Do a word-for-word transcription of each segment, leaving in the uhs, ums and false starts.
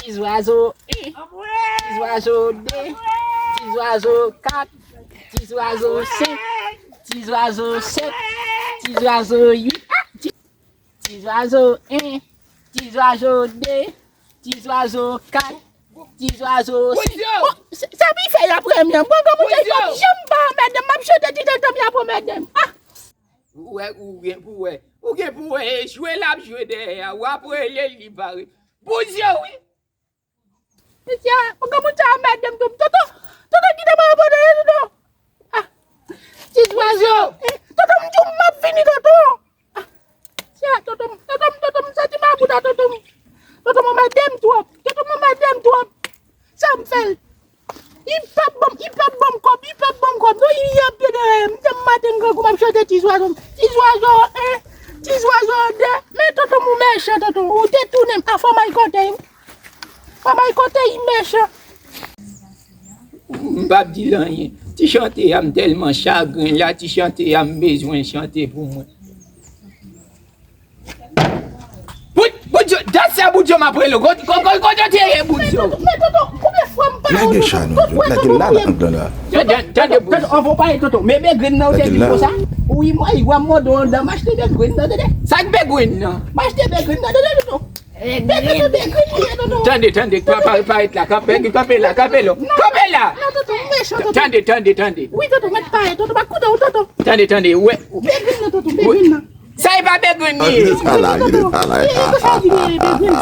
Ti zwazo en, ti zwazo de, ti zwazo kat, ti zwazo senk, ti zwazo sèt, ti zwazo uit. Ah, ti, ti zwazo en, ti zwazo de, ti zwazo kat, ti zwazo senk. Bondye! Oh, sa, sa pi fè apre m nan. Bon, kòman sa, m janm pa anmède m, m ap chante ti tantan m ap anmède m. Ah! Ou wè, ou gen pou wè. Ou gen pou wè, e jwe l ap jwe dèyè a. W ap rele l, li pa re. Bondye, wi. Mesye, mwen gen moun sa anmède m tou. Toto, toto, kite mwen abandone, toto. Ah, ti zwazo. Eh, toto, m di w m ap fini, toto. Ah, tia, toto, toto, toto, m santi m about a, toto. Toto, m anmède m twòp. Toto, m anmède m twòp. Sa m fè l? Li p ap ban m, li p ap ban m kòb, li p ap ban m kòb. Non, li ap pye dèyè m. Depi maten, grangou, m ap chante ti zwazo. Ti zwazo en, ti zwazo de. Men, toto, m ou mechan, toto. Ou te tounen m. A fò m al kote. Fò bay kote i mechan. M p ap di l anyen. Ti chante a, m tèlman chagren la, ti chante a, m bezwen chante pou mwen. Bout, bout yo, dat sa bout yo m ap rele. Kote, kote, kote yo te ye bout yo? Men tonton, konbyen fwa m pale w, tonton? Lage chat nou, lage la, la, la. Tande, tande, tonton, anvan w pale, tonton. Men begrenn nan, ou te di konsa? Wi, mwen, w ap mande w anndan, m achte begrenn nan, tande. Sa k begrenn nan? M achte begrenn nan, tande, tonton. Tande, tande, pa, pa, parèt la, kanpe, kanpe la, kanpe la, kanpe la. Tande, tande, tande. Wi, tonton, mèt parèt, tonton, pa koute w, tonton. Tande, tande, wè. Begrenn nan, tonton, begrenn nan. Sa e pa begrenn li ye.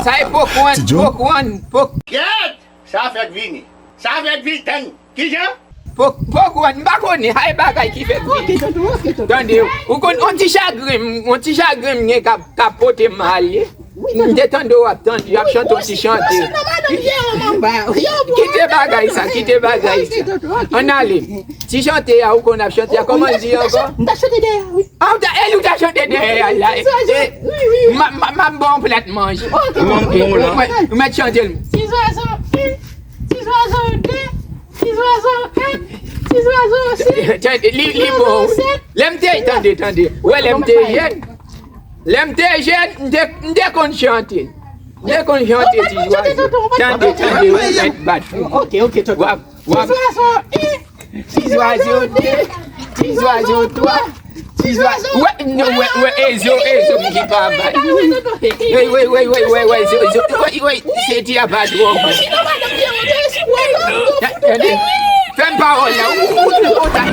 Sa e pokwann, pokwann, pok. Kèt! Sa fèk vini. Sa fèk vini, tann. Kijan? Po-, pokwann, m pa konnen, ay bagay ki fè. Ok, tonton, ok, tonton. Tande, ou konn, on ti chagren, on ti chagren m gen k ap, k ap pote m ale. Wi, tonton. M te tande w ap tande, y ap chante on ti chante. Kite bagay sa, kite bagay sa. Ok, tonton, ok. Ann ale. Ti chante a, ou konn ap chante a, kòman l di ankò? M ta chante dèyè, wi. Ah, ou ta, e li ou ta chante dèyè a la. Wi, wi, wi. M a, m a, m a ba w yon plat manje. Ok, tonton, ok. Ou mèt chante l. Ti zwazo, ti zwazo de. Ti zwazo kat, ti zwazo senk, ti zwazo sèt. Tande, li, li bon. Lè m te, tande, tande. Wè, lè m te jèn, lè m te jèn, m te, m te konn chante. M te konn chante ti zwazo. Tande, tande, ou mèt bat pou mwen. Ok, ok, tonton. W ap, w ap. Ti zwazo en, ti zwazo de, ti zwazo twa. Wè, wè, wè, e zo, e zo ki pa bay. Wè, wè, wè, zo, zo, wè, wè, se ti a pa twò. Tande, fè m pawòl la. Ou, ou, ou, ou, ou ta.